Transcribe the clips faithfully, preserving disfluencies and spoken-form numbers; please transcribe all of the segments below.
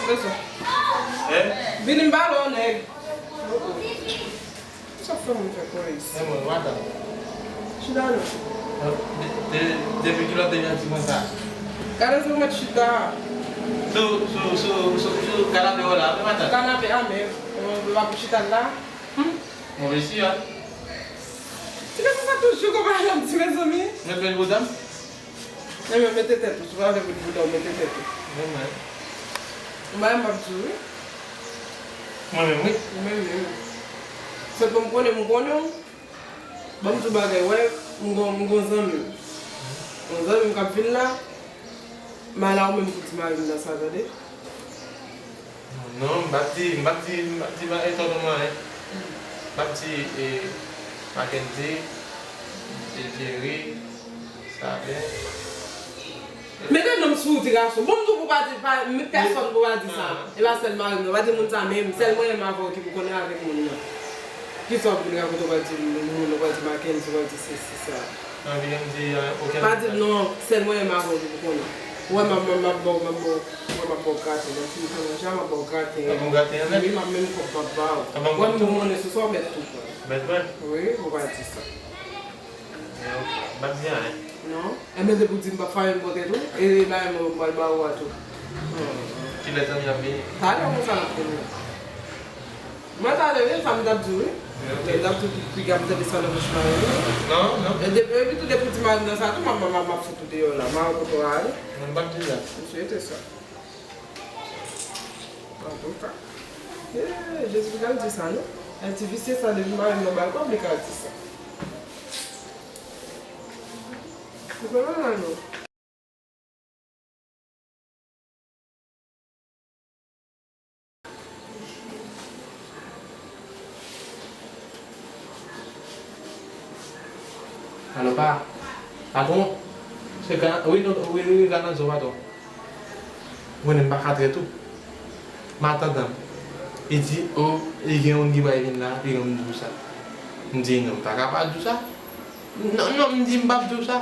Hein? Vini m pale w, nèg. Sa fè moun fè koris. E mwen, madanm. Chita non. De, de, depi kilè w te vin di mwen sa? Gade sou mwen chita. Sou, sou, sou, sou, sou kanape w la, wi, madanm. Kanape a men. Ou pa pou chita la. Hmm? Move siyal. Ti mesye sa toujou konpare yon ti mezanmi. Mwen fè l pou dam. Ebyen, mete tèt ou, si w pa vle pou bouda w, mete tèt ou. Mwen menm. Yon bagay m ap di w, wi. Mwen menm, wi. Ou menm, menm. Sèlman m konnen, m konnen w. Ban m di w bagay, wè, m gon, m gon zanmi m. Yon zanmi m k ap vin la, m al a ou menm pou di mari m nan sa, tande? Non, m p ap di, m p ap di, m p ap di ba-, e tonton mwen, en. M p ap di, e, Mackendy, e Jerry, Saben. Mete non m sou ou, ti gason. Bon, m di w pou pa di, pa, m, pèsonn pou pa di sa. E pa sèl mari m, non. Pa di moun sa menm. Sèl mwen menm avè w ki pou konnen avèk moun nan. Kisa w ap vin rakonte, w pral di moun, w pral di Mackendy, w pral di sesi, sa. Anvi m di, euh, okenn. Pa di non, sèl mwen menm avè w ki pou konnen. Ou wè m ap, m ap, m ap ba w, m ap ba w, ou wè m ap ba w graten. Nan ti manje a, m ap ba w graten. Ap ba w graten an nèt? Wi, m ap menm kòb m ap ba w. Ap ban m kòb tou? Ou wè m tou monnen sou sa, w mèt tou pran. Mèt mwen? Wi, ou pa di sa. Men, m p ap di anyen. Non? Enben, depi w di m p ap fache m pote tou, e bagay mwen m pral ba ou a tou. Kilè zanmi ap vini? Talè konsa l ap vini. Mwen talè wi, sa m t ap di w wi. Ok. Mwen t ap di w piga m tande sa nan bouch mari m. Non, non. E depi, epi tou depi w di mari m nan sa tou, m ap, m ap, m ap fout ou deyò la. Mari w poto a wi. Mwen m p ap di sa. M swete sa. Antouka. Eh, Jezi, piga l di sa non. Ti visye sa depi mari m nan balkon, li ka di sa. Ou konprann la non. Alo, pa. Patwon. Se ka, wi, non, wi, wi, wi, Ganazo, patwon. Mwen menm m pa ka trèt ou. Matant an, li di, o, li gen youn ki pral vin la, li gen youn pou sa. M di, non, m pa ka pa di w sa. Non, non, m di, m p ap di w sa.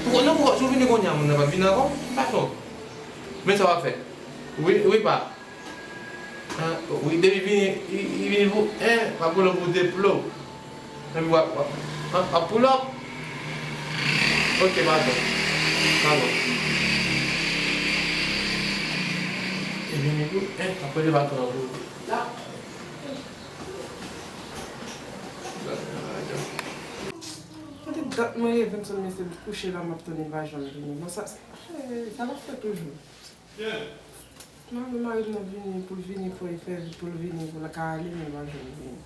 Pou, non, pou, si w vini kounye a, moun nan p ap vin ankò, patwon. Men sa w ap fè. Wi, wi, pa. Ah, wi, depi vini, li, li vini pou en, pa pran pou de plo. Epi w ap, w ap, w ap, w ap pull up. Ok, padon. Padon. Li vini pou en, w ap pran de baton an pou. Sa te dat mwen leve m sot mesye kouche la, m ap tann li pa janm vini. Bon, sa, sa, eh, sa l ap fè toujou. Mwen, mwen mari m nan vini, pou l vini, fò l fè vit pou l vini, pou l ka ale, men l pa janm vini.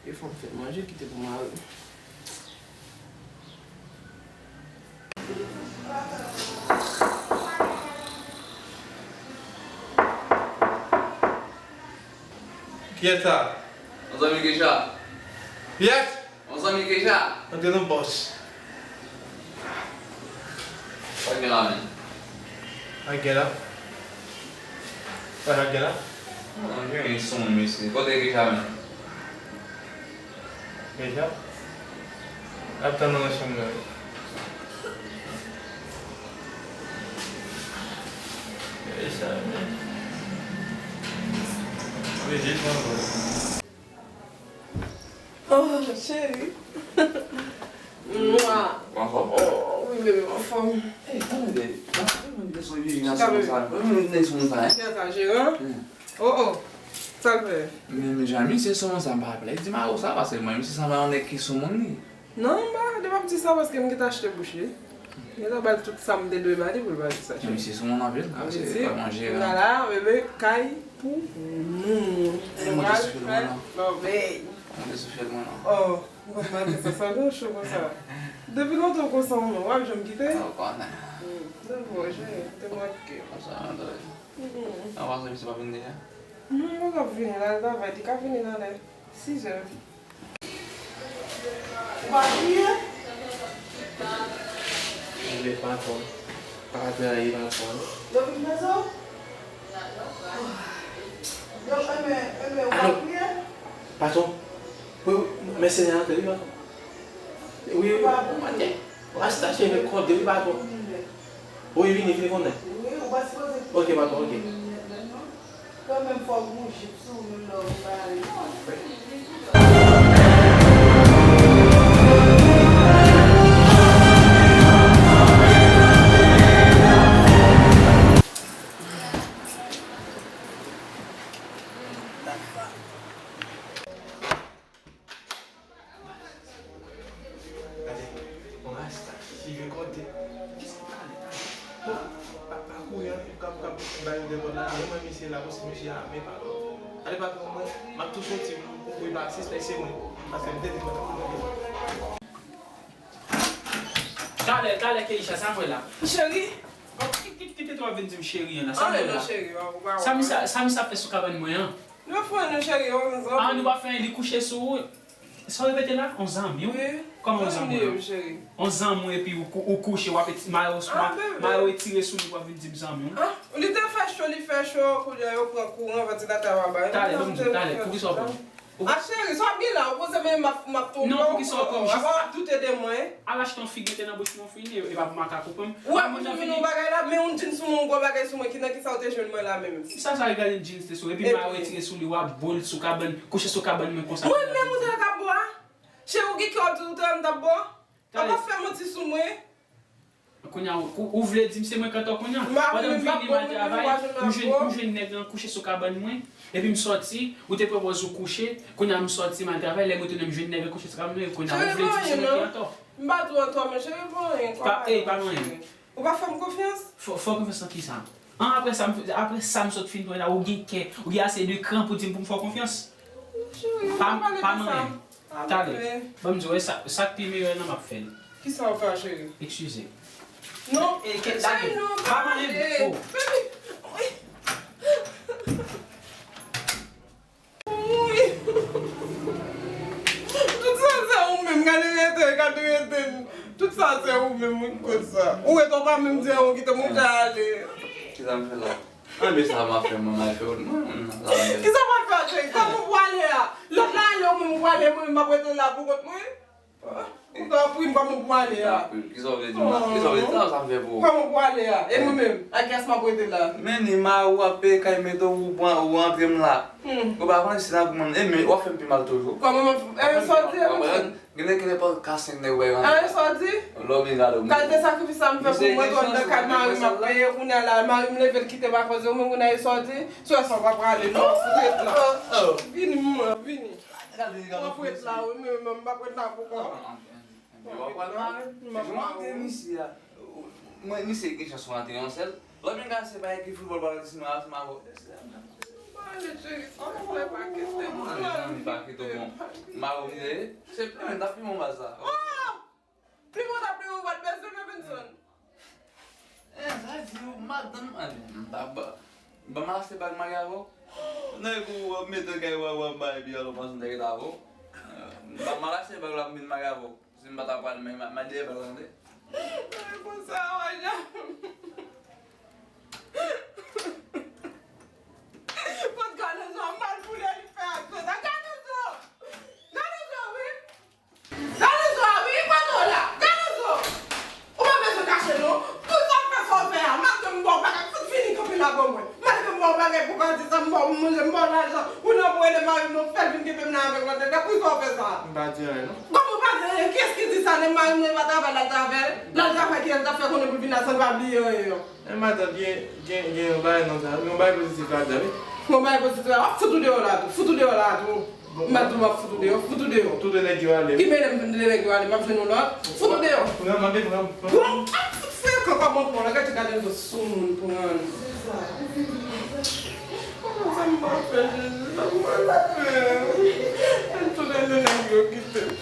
E fò m fè manje, kite pou mari m. Kiyès sa? Yon zanmi Keisha. Kiyès? Yon zanmi Keisha. Antre nan bòs. Sa k gen la menm? Sa k gen la? Sa k gen la? Mwen gen yon son mesye. Kote Keisha menm? Keisha? Ap tann nan chanm nan. Keisha menm. Wi, jis nan bòs. Oh, cheri. Mwa. Ou anfòm? Oh, wi, bebe, m anfòm. Ey, tande, m ap bezwen viv nan son sa. Mwen menm nan son sa, hein. Kiyès sa, Jeran? Hmm. Oh, oh. Sa l fè? Men, men, Jean, misye sou moun sa, m pa plè di mari w sa, paske mwen menm si sanble yon nèg ki sou moun li. Non, m pa, m ap di sa paske m gentan achte bouch li. M gentan ba l tout sa m te dwe ba li pou l pa di sa, cheri. Misye sou moun anpil, a, se vrèman jeran. Kounye a la, bebe, kay pou nou. Eh, mwen te soufle mwen non. Bon, bey. Mwen te soufle mwen non. Oh, ou konn maten sa, sa gen cho konsa. Depi lontan w konsa, w ap janm kite? Ou konnen. Hmm, non, bon, cheri, te mwen ke. Konsa, mwen dwe. Hmm. An pasan, misye pa vin deja? Non, li poko vini la, li travay, li ka vini nan lè. Sizè. Ou pa kriye? Mwen patwon. Pa ka trayi patwon. Yo vin fè sa? Yo, enben, enben, ou pa kriye? Patwon. Wi, wi, mèsenè antre, wi, patwon. Wi, wi, mwen te. Rasta cheve kòde, wi, patwon. Wi, vini, vini konnen. Wi, ou pa sipoze Ok, patwon, ok. Kanmenm, fò w bouji sou menm lè w pale. Gade, yon rasta, si je konte. Bon, pa, pa kouri, an, kap, kap, bay yo de kòd la, men mwen, misye la, paske misye a, men pa lòt. Ale, patwon, mwen, m ap tou soti pou, pou, pou li pa asiste, se mwen. Paske m te di mwen, Talè, talè, Keisha, sa mwen la. Cheri. Bon, ki, ki, ki tèt w ap vin di m cheri an la? Sa mwen la. Sa m sa, sa m sa fè sou kabann mwen an? Nou fè nou cheri, yon zanmi. Ah, nou pa fè anyen, li kouche sou ou. Sa w repete la? On zanmi w? Wi. Kòman on zanmi w? Cheri. On zanmi w epi ou, kou- ou kouche, w ap eti- mayo, ma- mayo etire sou li, w ap vin di m zanmi w. Ah, li te fè cho, li fè cho, kounye a yo pran kouran, vantilatè a pa bay. Talè, ban m di w, talè, poukisa w pran? Ah, cheri, sa w ap gen la, ou panse men m ap, m ap tonbe? Non, poukisa w pran? Jis ap doute de mwen. Al achte yon figi te nan bouch mwen, fini, e pa pou makak ou pran m. Ou wè, pou jwenn yon bagay la, men yon jeans sou mwen, yon gwo bagay sou mwen, ki nan ki sa w te jwenn mwen la menm? Sa, sa regade jeans te sou, epi mayo etire sou li, w ap boule sou kabann, kouche sou kabann mwen konsa. Mwen menm ou te nan tap bo a? Cheri, ou gen kè w di ou te nan tap bo? Talè. Apa fè manti sou mwen. Kounye a, ou, ou vle di m se mwen k antò kounye a? Pandan m vini m al travay, m jwenn, m jwenn nèg lan kouche sou kabann mwen, epi m sòti, ou te pran pòz ou kouche, kounye a m sòti m al travay, lè m retounen m jwenn nèg lan kouche sou kabann mwen, kounye a ou vle di m se mwen ki antò? M pa di w antò, men cheri, pa anyen. Pa, ey, pa anyen. Ou pa fè m konfyans? Fè, fè w konfyans nan kisa? An, apre sa, m- apre sa m sot fin pran la, ou gen kè, ou gen ase de kran pou di m pou m fè w konfyans? Cheri, pa pale de sa. Talè. Ban m di w, sa, sa k pi meyè nan m ap fè l. Kisa w fè a, cheri? Eskize. Non. E, ke, cheri, non, pa pale. Oh. Baby. Wi. Tout sa se ou menm, gade rete, gade rete. Tout sa se ou menm, wi, koz sa. Ou ret, ou pa menm di anyen, ou kite m, ou ka ale. Kisa m fè la? Anben sa m ap fè, mwen, m al fè, mwen, mwen, la, mwen. Kisa w pral fè, cheri? Kòman w pwale a? Lòt la ale, ou menm ou pwale, mwen, m ap rete la pou kont mwen. Ou ta pri m kòman pou ale a? Kisa w vle di m la? Kisa w vle di la? Sa m fè pou ou? Kòman pou ale a? E mwen menm, ak kiyès m ap rete la? Men ni mari w ap peye kay mete w, ou pran, ou rantre m la. Ou pa konnen si n ap mande, e men w ap fè m pi mal toujou. Kòman m ap, e sa w di a, mesye? Genlè, genlè pa ka senk nèg w rantre. E sa w di? Lè w vin gade w. Kalite sakrifis sa m fè pou mwen, tou anndan kay mari m ap peye, kounye a la, mari m leve l kite m akoz ou, men kounye a e sa w di? Sou sa w pa prale, non, fout ret la. Vini, mwen, vini. Gade, gade. W ap ret la, wi, men mwen, m p ap ret la pou kò. Anben, anben, anben, w ap pral mare. M ap mare. Mwen, misye a, mwen, misye gen chans rantre yon sèl. Lòt nèg la se pa ekip foutbòl, pa ekip sinema, se Maro. Mare, cheri, silvouplè, pa kite m. Anben, mezanmi, pa kite w, bon. Maro, m te, se, men, ta pi bon baz la. Oh! Pi bon ta pi bon, w pa t bezwen Robinson. Eh, sa di ou madanm, anben, m ta ba, ban m achte bag marye avè w. Nèg ou w ap mete kay w, w ap bay epi alò panse m te rete avè w. Eh, ban m al achte bag la pou m vin marye avè w. Si m pa ta pral, men ma, ma dèyè bag la tande. Konsa, w a jan. Kot gade jan mal pou li fè ak sa. Gade jan. Gade jan, wi. Gade zo a wi, kote w la? Gade zo! Ou pa bezwen kache non. Poukisa w fè sa w fè a? Malgre m ba w bagay, fout vini kanpe la ban mwen. Malgre m ba w bagay pou w pa di sa, m ba w pou manje, m ba w lajan. Ou nan pou ede mari m, non, fè l vin kenbe m la avèk lòt nèg la. Poukisa w fè sa? M pa di anyen non. Kòman w pa di anyen? Kiyès ki di sa? Nèg mari m nan, e pa travay l al travay? L al travay, kiyès l t ap fè konnen pou l vin la san l pa bliye anyen an? Men matant, gen, gen, gen yon bagay nan sa, gen yon bagay pozitif ladan, wi. Gen yon bagay pozitif la, w ap fout ou deyò la tou, fout ou deyò la tou. M ap di w, m ap fout ou deyò, fout ou deyò. Tout nèg yo ale. Ki mele m de nèg yo ale, m ap jwenn yon lòt. Fout ou deyò. Pran, mande pran. Bon, ap fout frekan kòman pran la, gade, gade yon soumoun pran. Kòman sa m pa fè, Jezi, sa m pa fè. Tout nèg yo kite m.